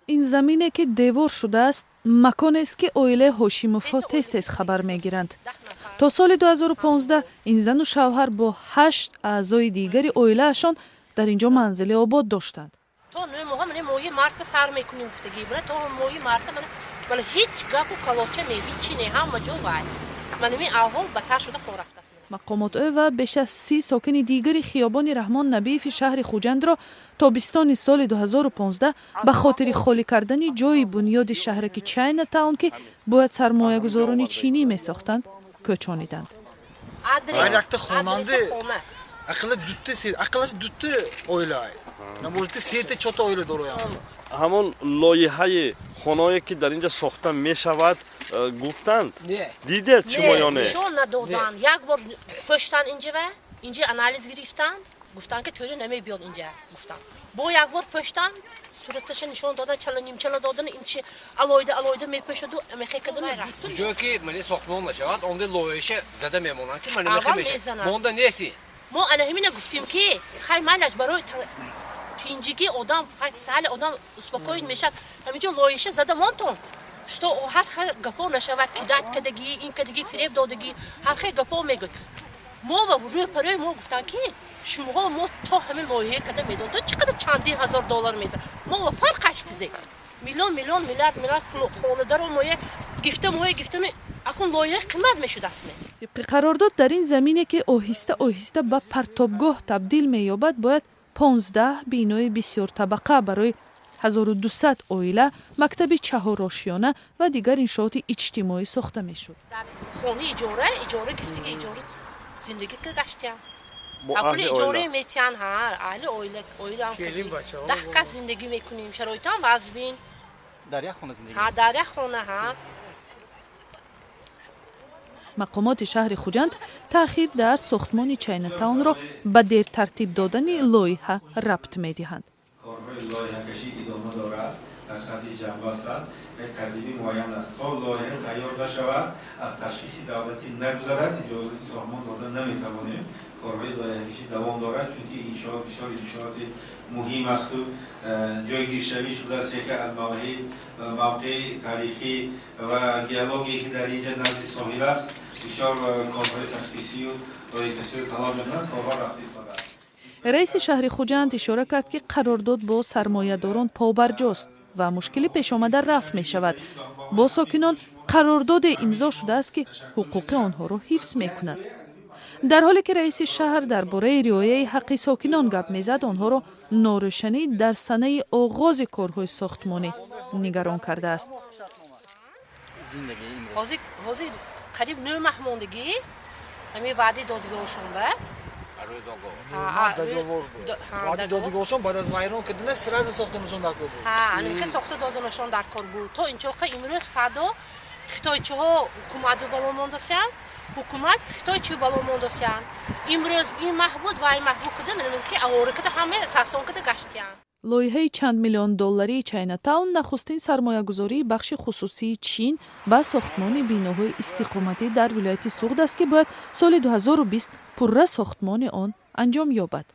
Ин замине, ки девор шудааст, маконест, ки оилаи Ҳошимовҳо тез тез хабар мегиранд. То соли 2015 ин зану шавҳар бо ҳашт аъзои дигари оилаашон дар ин ҷо манзили обод доштанд. То 9 моҳа, мана, моҳи март ба сар мекунем гуфтагӣ бина, то моҳи марта, мана, мана, ҳеҷ гапу калоча не, ҳичи не, ҳама ҷо вай, мана, ми аҳвол бадтар шуда хорафтааст. Мақомот ӯ ва беш аз 30 сокини дигари хиёбони Раҳмон Набиеви шаҳри Хуҷандро тобистони соли 2015 ба хотири холӣ кардани ҷойи бунёди шаҳраки Чайна Таун, ки бояд сармоягузорони чинӣ месохтанд, кӯчониданд. Ҳар якта хонанде ақалла дутта, ақаллаш дутта оила, набошад, сета, чорта оила дороям. Ҳамон лоиҳаи хонаое, ки дар ин ҷо сохта мешавад, гуфтанд, дидед шумо ё не? Нишон надоданд. Як бор пӯштан инҷава, инҷа анализ гирифтанд, гуфтанд, ки тӯри намебиёд инҷа, гуфтанд. Бо як бор пӯштан, сураташа нишон додан, чала нимчала додан, инчи алоҳида алоҳида мепӯшаду мехекаду рафт. Ҷое ки мани сохтмон нашавад, онда лоиҳаша зада мемонанд, ки мани мехе мешавад, монда неси. Мо ана ҳамина гуфтем, ки хай, майлаш, барои тинҷигӣ одам, сали одам успокоить мешавад, ҳаминҷо лоиҳаша зада монтон, что ҳар хел гапо нашавад, кидать кадагӣ, ин кадагӣ, фиреб додагӣ, ҳар хел гапо мегӯд. Мо ва рӯй парои мо гуфтанд, ки шумоҳо мо то ҳамин лоиҳа када медон, то чӣ қадар чандин ҳазор доллар мезан, мо ва фарқаш чизе, миллион миллион, миллиард миллиард пул хонадаро моя гифта, моя гифтами, акун лоиҳа қимат мешудааст ме. Тибқи қарордод, дар ин замине, ки оҳиста оҳиста ба партобгоҳ табдил меёбад, бояд 15 бинои бисёртабақа барои 1200 оила, мактаби чаҳорошёна ва дигар иншооти иҷтимоӣ сохта мешуд. Дар хонаи иҷора, иҷора гифтаги, иҷора зиндагӣ гаштиям. Бо пули аҳли иҷора оила. Метиҳанд, ҳа, аҳли оила, оилаам. Келин, бачаҳо. 10 кас зиндагӣ мекунем, шароитам вазбин. Дар як хона зиндагӣ? Ҳа, дар як хона, ҳа. Мақомоти шаҳри Хуҷанд таъхир дар сохтмони Чайнатаунро ба дертартиб додани лоиҳа рабт медиҳанд. Корҳои лоиҳакашӣ идома дорад, дар сатҳи ҷанбаст аст, як тартиби муайян аст. То лоиҳа тайёр нашавад, аз ташхиси давлатӣ нагузарад, иҷозати сохтмон дода наметавонем. Корҳои лоиҳакашӣ давом дорад, чунки иншоот бисёр иншооти муҳим асту ҷойгиршавӣ шудааст яке аз мавқеи таърихӣ ва геологие, ки дар инҷа назди соҳил аст. Бисёр корҳои ташхисию лоиҳакаширо талаб мекунад. Корҳо рафта истодааст. Раиси шаҳри Хуҷанд ишора кард, ки қарордод бо сармоядорон побарҷост ва мушкили пешомада рафъ мешавад. Бо сокинон қарордоде имзо шудааст, ки ҳуқуқи онҳоро ҳифз мекунад. Дар ҳоле ки раиси шаҳр дар бораи риояи ҳаққи сокинон гап мезад, онҳоро норӯшанӣ дар санаи оғози корҳои сохтмонӣ нигарон кардааст. Зиндагии имрӯз? Ҳозир қариб 9 маҳ мондагӣ ҳамин ваъдаи додгоҳошон ба. Договор буд, ваъдаи додгоҳошон баъд аз вайрон кардана сразу сохтанашон дар кор буд. Ҳа, анимхе сохта доданашон дар кор буд. То инчоқа имрӯз фардо хитойчиҳо ҳукумат ба бало мондасиянд, ҳукумат хитойчи бало мондасиянд. Имрӯз ин маҳ буд, вай маҳ буд када, ки авора када, ҳама сарсон када гаштиянд. Лоиҳаи чанд миллион долларии Чайнатаун нахустин сармоягузории бахши хусусии Чин ба сохтмони биноҳои истиқоматӣ дар вилояти Суғд аст, ки бояд соли 2020 пурра сохтмони он анҷом ёбад.